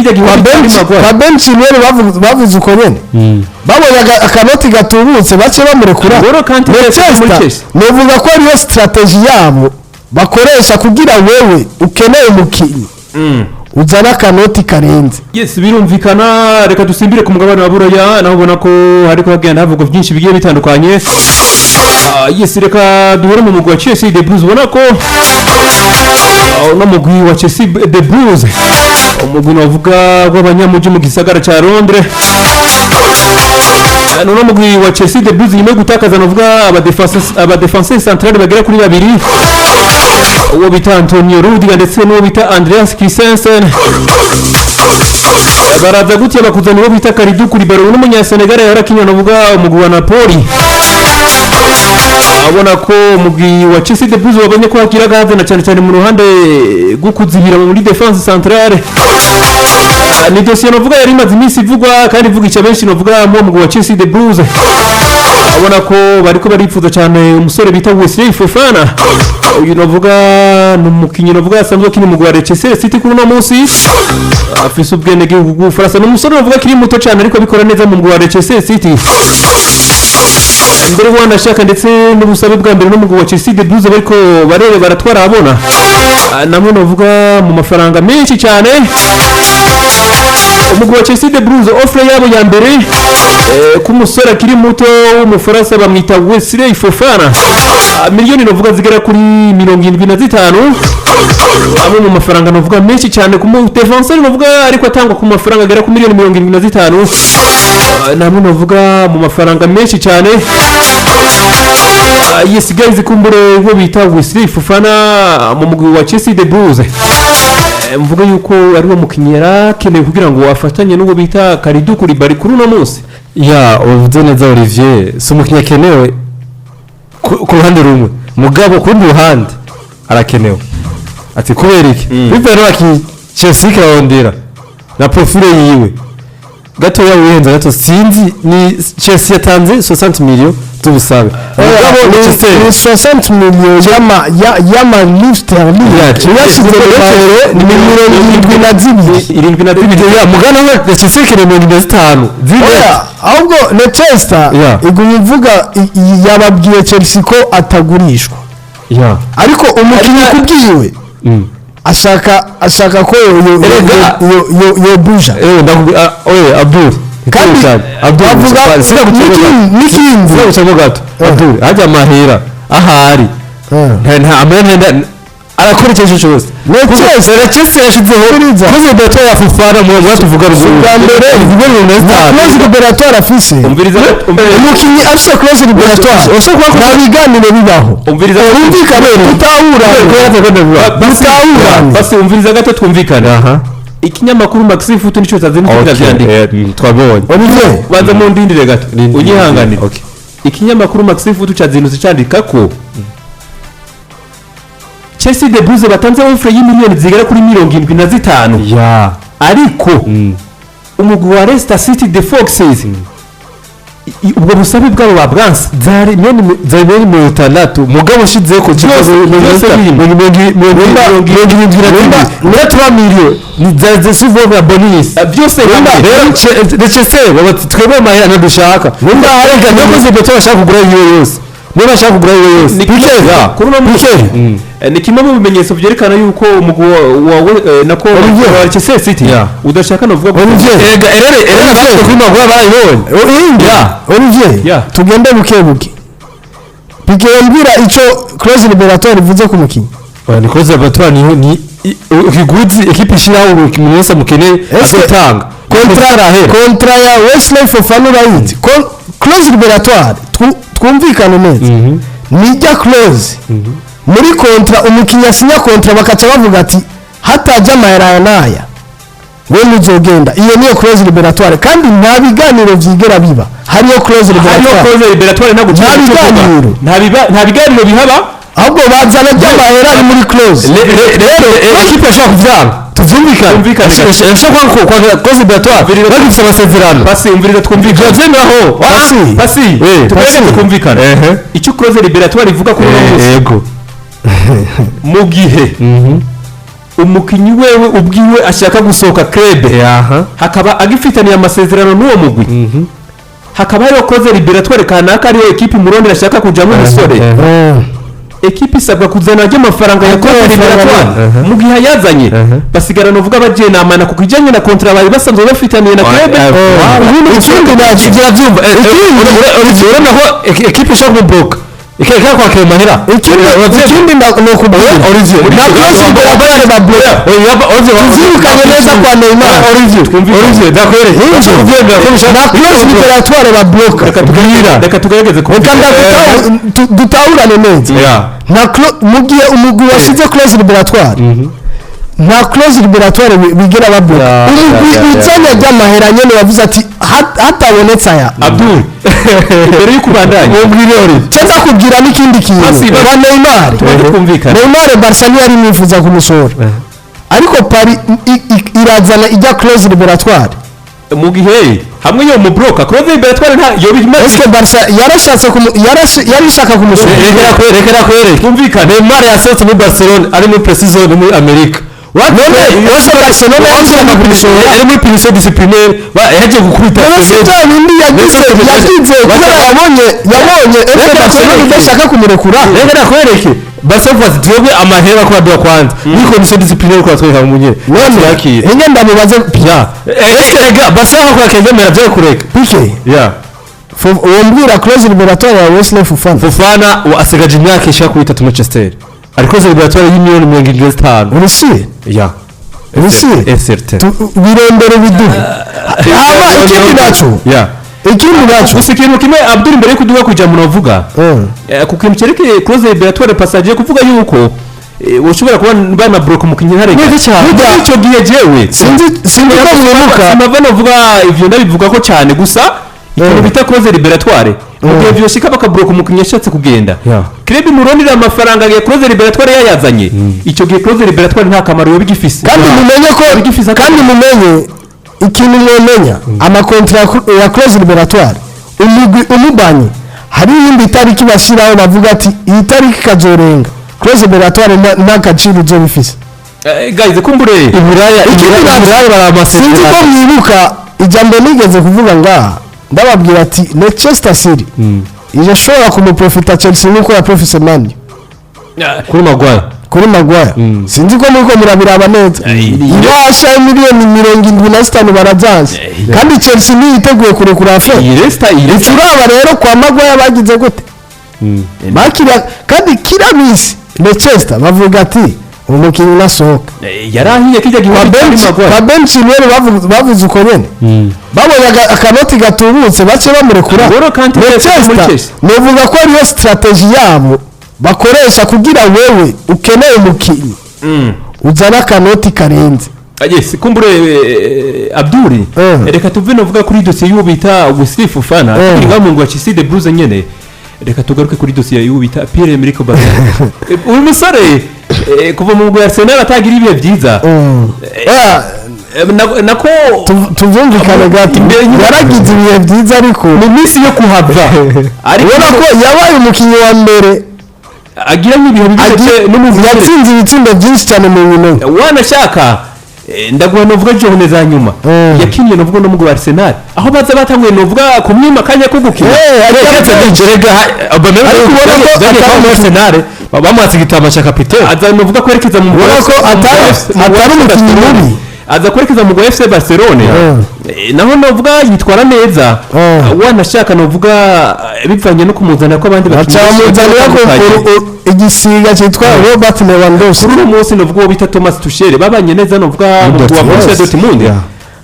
Kijya Kwa gihombo Ben cyari Maguire. Kwa Ben Chilwell bavuze uko nyene, babonye akanoti gatubutse, bace bamurekura. N'Golo Kante muri Leicester Chelsea. novuga ko ariyo stratégie yabo bakoresha kugira wewe ukeneye umukinyi uzana akanoti karenze. Yes, birumvikana. Reka dusimbire ku mugabane wa Buraya, naho ubona ko hariko hagenda havugwa byinshi bigiye bitandukanye. Yes, reka duhere mu mugwi wa Chelsea the Blues. Ubona ko uno mugwi wa Chelsea the Blues, umugwi navuga w'abanyamuji mu gisagara ca Londres, uno mugwi wa Chelsea the Blues, nyuma yo gutakaza navuga aba défenseur central bagera kuri babiri, uwo bita Antonio Rudiger ndetse n'uwo bita Andreas Christensen, baraza gutya bakuzana uwo bita Kalidou Koulibaly n'umunyasenegal yahora akinywa navuga umugwi wa Napoli. Abona ko umugwi wa Chelsea the Blues wabonye ko hakira gahaze, na cyane cyane mu ruhande rwo kuzibira muri défense centrale. Ni dosiye navuga yari imaze iminsi ivugwa kandi ivugisha benshi navuga mu mugwi wa Chelsea the Blues. Abona ko bariko barifuza cyane umusore bita Wesley Fofana. Uyu navuga ni umukinnyi navuga asanzwe akina umugwi wa Leicester City kuri uno munsi, afise ubwenegihugu bw'Ubufaransa. Ni umusore navuga akiri muto cyane ariko abikora neza mu mugwi wa Leicester City. Mbere wanashaka ndetse n'ubusabe bwa mbere n'umugwi wa Chelsea the Blues bariko barere baratwara abona. Namwe navuga mu mafaranga menshi cyane. Umugwi wa Chelsea the Blues, offre yabo ya mbere ku musore akiri muto w'Umufaransa bamwita Wesley Fofana, miliyoni navuga zigera kuri 75, amwe mu mafaranga navuga menshi cyane ku mu défenseur navuga ariko atangwa ku mafaranga agera ku miliyoni 75. Namwe navuga mu mafaranga menshi cyane. Yes guys, kumbure uwo bita Wesley Fofana mu mugwi wa Chelsea the Blues, mvuga yuko ari wo mukinnyi yarakenewe kugira ngo afatanye n'uwo bita Kalidou Koulibaly kuri uno munsi. Ya, uvuze neza Olivier, si umukinnyi akenewe ku ruhande rumwe, mugabo ku rundi ruhande arakenewe. Ati kubera iki? Bitewe n'abakinnyi Chelsea ikirarondera na profile yiwe gatoya wihenze gato, sinzi ni Chelsea yatanze 60 millions z'ubusabe, mugabo Leicester Ni 60 millions y'ama livre sterling. Yeah, uyashyize muri euro ni 72. 72. Ya, mugana we Leicester ikeneye 75. Oya, ahubwo Leicester iguma ivuga yababwiye Chelsea ko atagurishwa, ariko umukinnyi kubwiwe ashaka ko yo buja. Ndakubwira, oye Abdul. Kandi Abdul, bavuga n'ikindi. sinagucamo gato. Abdul, hajya amahera ahari nta amahera arakora icyo aricyo cyose. Leicester Leicester yashyizeho clause libératoire ya Fofana mu mu tuvuga ruguru. Ubwa mbere, ivuga mirongo nta itanu. Clause libératoire afise. Umviriza, umviriza. Umukinnyi afise clause libératoire, Ushobora kuba nta biganiro bibaho. Umviriza. Twumvikane, tutahurane, tutahurane. Basi umviriza gato, twumvikane. Ikinyamakuru Maxi Foot nicyo cyazanye Okay, kiravyandika. twabonye. Olivier. Banza mu ndindire gato. Rindire. Unyihanganire. Okay. Ikinyamakuru Maxi Foot cyazindutse cyandika ko Chelsea the Blues batanze offre y'imiliyoni zigera kuri 75, ariko umugwi wa Leicester City the Foxes ubwo busabe bwabo babwanse. Zari miliyoni 60, mugabo ushizeho ko Byose birimo. 72, niyo tuba miliyo ni zari zivuga nka bonus. Byose hamwe. Rero Leicester baba twebwe amahera ntadushaka. Nimba arega niyo koze beto bashaka kugura iyo yose, niba bashaka kugura iyo yose. Ni Piqué. Kuri uno munsi ni kimwe mu bimenyetso byerekana yuko umugwi wa nako Olivier. wa Leicester City udashaka novuga ko Olivier. Erega erere baje kuri magura barayibonye. Indi. Olivier, tugende buke buke. Piqué, yambwira icyo clause libératoire ivuze ku mukinnyi. Oya, ni clause libératoire ni ikiguzi ekipe ishyiraho umuntu wese amukeneye Ese azotanga. Contrat contrat ya Wesley Fofana urayizi. Clause libératoire, twumvikane neza, nijya clause muri contrat umukinnyi asinya contrat, bakaca bavuga ati hatajya amahera aya n'aya we ntuzogenda. Iyo niyo clause libératoire, kandi nta biganiro byigera biba hariyo clause Hariyo libératoire. Clause libératoire ntabwo Nta biganiro. nta biganiro bihaba. Ahubwo bazana by'amahera ari muri clause. Rero ekipe ashobora kuvyanga, tuvyumvikane. Twumvikane. Ashobora kwanga clause libératoire bagifise amasezerano. Pasi, umviriza, twumvikane. Vyemeraho. Pasi. Pasi, tugerageze Pasi. twumvikane icyo clause libératoire ivuga kuri uno munsi. Mu gihe Umukinyi wewe ubwiwe ashaka gusohoka club, hakaba agifitaniye amasezerano n'uwo mugwi, hakaba hariho clause libératoire kanaka, ariyo ekipe murondera ashaka kujamo umusore, ekipe isabwa kuzana ajya amafaranga ya clause libératoire. Mu gihe ayazanye, basigarana uvuga bajenamana ku kijyanye na contrat bari basanzwe bafitaniye na club. Ubundi ikindi nacyo Urabyumva, urabona ko ekipe ishobora kumubloka ikaba kwakira amahera. Ikindi ni ukubwira Olivier, na clause libératoire babloka, tuzirukanye neza kwa Neymar. Olivier, Olivier, ndakwereke Na clause libératoire babloka. Reka tugerageze. Reka dutahurane neza. Nta mu gihe umugwi washyize clause libératoire, nta clause libératoire bigera babloka. Umugwi uzanye ry'amahera nyene yavuze ati hatabonetse aya. Abdul, imbere y'uko ubandanya, Cyo ndakubwira n'ikindi kintu Basi, kwa Neymar. Tubanze twumvikane. Neymar, Barca ntiyari imwifuza kumusohora, ariko Paris irazana ijya clause libératoire. Mu gihe hamwe yo mu bloka clause libératoire nta yo bimaze. Est-ce Barca yarashatse yari ishaka kumusohora? Reka nakwereke. Twumvikane. Neymar yasohotse muri Barcelone ari muri pre-season muri Amerika. None ese Barcelona yari ishaka kumusohora? Ari muri punition disciplinaire, yagiye gukubita. None si bya bindi yagize kubera yabonye FC Barcelona idashaka kumurekura? Reka nakwereke, Barcelona ati twebwe amahera ko baduha kwanza muri commission disciplinaire ko batwereka mu munyere None yakira. Inge ndamubaze. Ya, ega Barcelona ko yakemera byo kureka. Pique. Ya. Uwo clause libératoire ya Wesley Fofana. Fofana asigaje imyaka ishaka kuri 3 Manchester, ariko libératoire y'imiliyoni 75. Urusiye? Ya. Urusiye? SRT. Birondere biduhe. Hama ikindi naco, ya ikindi naco. Gusa ikintu kimwe, Abdul, imbere yo kuduha kuja munovuga ku kintu cyerekeye clause libératoire passager, kuvuga yuko ushobora kuba banabloka umukinnyi ntarengwa. Neza cyane. Muri icyo gihe jewe Sinzi ko mwibuka. Sinava novuga ivyo, ndabivuga ko cyane. Gusa ikintu bita clause libératoire, mu gihe vyoshika bakabloka umukinnyi yashatse kugenda, club murondera amafaranga ya clause libératoire yayazanye, icyo gihe clause libératoire nta kamaro yoba igifise. Kandi mumenye ko Igifise kandi mumenye ikintu mwomenya, amakontra ya clause libératoire, umugwi umubanye hari iyindi tariki bashyiraho, bavuga ati iyi tariki ikazorenga, clause libératoire nta gaciro izoba ifise. Guys, kumbure Iburaya Ikindi Iburaya bari sinzi ko amasezerano. mwibuka ijambo nigeze kuvuga ngaha, ndababwira ati Leicester City irashobora kumuprofita Chelsea nk'uko yaprofise Man U. Kuri Maguire. Kuri Maguire. Sinzi ko muriko murabiraba neza. Ibasha miliyoni 75 barazanze, kandi Chelsea ntiyiteguye kurekura afe. Iyi Leicester, iyi Leicester Icuraba rero kwa Maguire bagize gute? Bakira kandi kira misi Leicester bavuga ati umukinnyi nasohoka. Yarahiye kijya Kwa gihugu. bench, kwa Ben Chilwell bavuze uko nyene, babonye akanoti gatubutse bace bamurekura. N'Golo Kante muri Leicester Chelsea. novuga ko ariyo strategy yabo bakoresha kugira wewe ukeneye umukinnyi uzana akanoti karenze. Yes, kumbure Abduri, reka tuve novuga kuri dosiye y'uwo bita Wesley Fofana, turi ngaho mu ngo wa The Blues nyene. Reka tugaruke kuri dosiye y'uwo bita Pierre Emerick Aubameyang. Uyu musore kuva mu mugwi wa Arsenal atagira ibihe byiza. Nako Tuvyumvikane gato. Yaragize ibihe byiza, ariko mu minsi yo kuhava, ariko ubona ko yabaye umukinnyi wa mbere agira nk'ibihe bibi ndetse no mu yatsinze ibitsindo byinshi cyane mu nkino. Wanashaka ndaguha novuga journée za nyuma yakinye novuga no mugwi wa Arsenal, aho baza batanguye novuga kumwima akanya ko gukina. Erega Aubameyang Ariko ubona ko yagiye kwa muri Arsenal bamwatse igitama cya kapitene. Aza novuga kwerekeza mu Ubona ko atari umukinnyi mubi. Aza kwerekeza mu gwa FC Barcelone. Naho novuga yitwara neza. Wanashaka novuga bivanye no kumuzana ko abandi bakinnyi Bacamuzanira ko batandukanye. Igisiga cyitwa Robert Lewandowski. Kuri uno munsi novuga uwo bita Thomas Tuchel babanye neza novuga mu gwa Dortmund. Borussia Dortmund,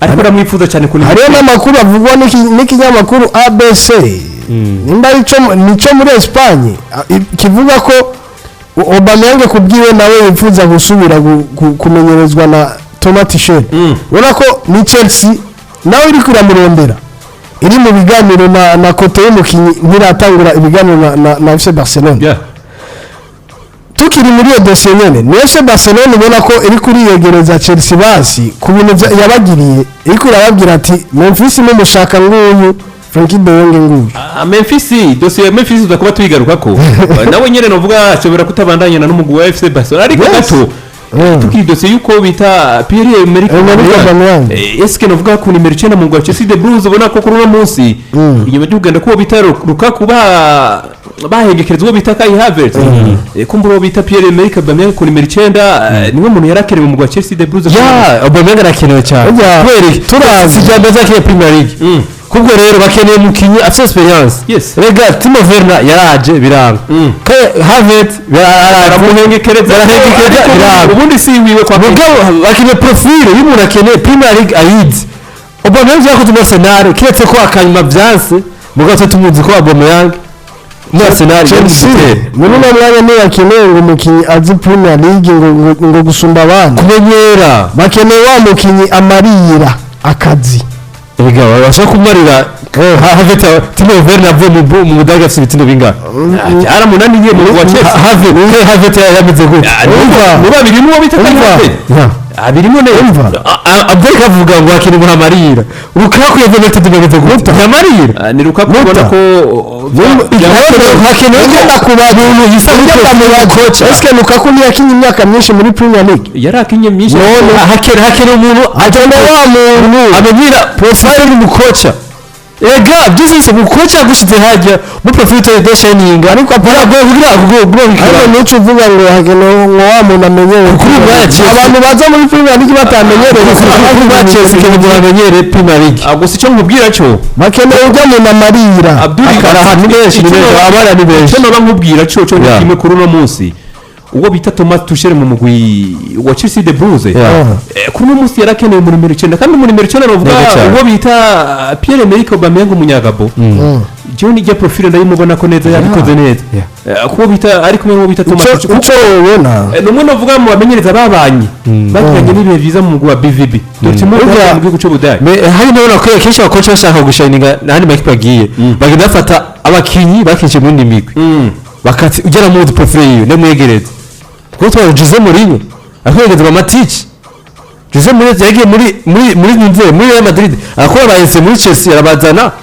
ariko aramwifuza cyane kuri Hariho n'amakuru avugwa n'ikinyamakuru ABC, nimba arico nico muri Espagne, kivuga ko Aubameyang kubwiwe nawe yifuza gusubira kumenyerezwa na Thomas Tuchel. Ubona ko ni Chelsea nawe iri kuramurondera, iri mu biganiro na côté y'umukinnyi, ntiratangura ibiganiro na FC Barcelona. Tukiri muri iyo dosiye nyene, ni FC Barcelona ubona ko iri kuriyegereza Chelsea basi ku bintu yabagiriye, iriko irababwira ati Memphis numushaka nguyu, Frenkie de Jong nguyu. Ah, Memphis, dosiye ya Memphis tuza kuba tuyigaruka ko nawe nyene novuga ashobora kutabandanya na n'umugwi wa FC Barcelona, ariko gato. Tukiri dosiye yuko bita Pierre Emerick Emerick Aubameyang. Eske novuga ku nimero 9 mu rwa Chelsea the Blues, ubona ko kuri uno munsi inyuma yo kugenda kuwo bita Lukaku ba bahengekereza uwo bita Kai Havertz, kumbura uwo bita Pierre Emerick Aubameyang ku nimero 9, niwe muntu yarakerewe mu rwa Chelsea the Blues. Ya, Aubameyang arakenewe cyane. Burya, Kubera iki? turazi. Si ijambo azakinira Premier League. Kubwo rero bakeneye umukinnyi afite experience. Rega Timo Werner yaraje biranga. Kai Havertz yaraje. Baramuhengekereza. Barahengekereza, Ariko biranga. ubundi si wiwe kwa Mugabo bakeneye profile y'umuntu akeneye Premier League ayizi. Aubameyang yakoze muri Arsenal, kiretse ko akanyuma byanse, mugabo twe tumuzi ko Aubameyang muri Arsenal Chelsea yari muri uno mwanya ntibakeneye ngo umukinnyi azi Premier League ngo gusumba abandi. Kumenyera. Bakeneye wa mukinnyi amarira akazi. Erega babasha kumarira Havertz. Timo Werner avuye mu Budage afite ibitsindo bingahe? Byaramunaniye mu rwa Chelsea. Kai Havertz yameze gute? Umva. Muba birimo uwo bita Kai Umva. Havertz. Abirimo neza. Umva. Abdel avuga ngo akina umuntu amarira. Lukaku yavuye muri Tottenham ameze gute? Ntamarira. Ni Lukaku Muta. ubona ko Hakenewe ko Hakenewe umuntu yisa Ndamubaza, eske Lukaku ntiyakinye imyaka myinshi muri Premier League? Yari akinye myinshi. None hakenewe umuntu Hakenewe wa muntu amenyera profile y'umukoca. Ega byose umukoca yagushize hajya muri profile de shining, ariko biragoye kugira ngo Ariko n'icyo uvuga ngo hakenewe ngo wa muntu amenyere Kuri ubu bwa Chelsea. Abantu baza muri Premier League batamenyereye. Kuri bwa Chelsea keneye umuntu amenyere Premier League. Gusa icyo nkubwira cyo Bakeneye ujya muntu amarira. Abdul, Aha ni benshi, ni benshi, abana ni benshi. Icyo naba nkubwira cyo ni kimwe. Kuri uno munsi uwo bita Thomas Tuchel mu mugwi wa Chelsea the Blues, kuri uno munsi yarakeneye mu nimero 9, kandi mu nimero 9 navuga Neza cyane. uwo bita Pierre Emerick Aubameyang, umunyagabo. Jewe nijya profile ndayimubona ko neza yabikoze neza. Kuwo bita ari kumwe n'uwo bita Thomas Icyo Tuchel. icyo ubona Ni umwe navuga mu bamenyereza babanye bagiranye n'ibihe byiza mu mugwi wa BVB Dortmund Burya- mu gihugu cy'Ubudage. Hari ndabona ko kenshi abakoci bashaka gushininga n'ahandi makipe agiye, bagenda bafata abakinyi bakinjiye muri indi migwi, bakati ugera muri profile yiwe ndamwegereza, kuko twari Jose Mourinho akwegereza ba Matic. Jose Mourinho yagiye muri Nze, muri Real Madrid, arakora, bahise muri Chelsea arabazana.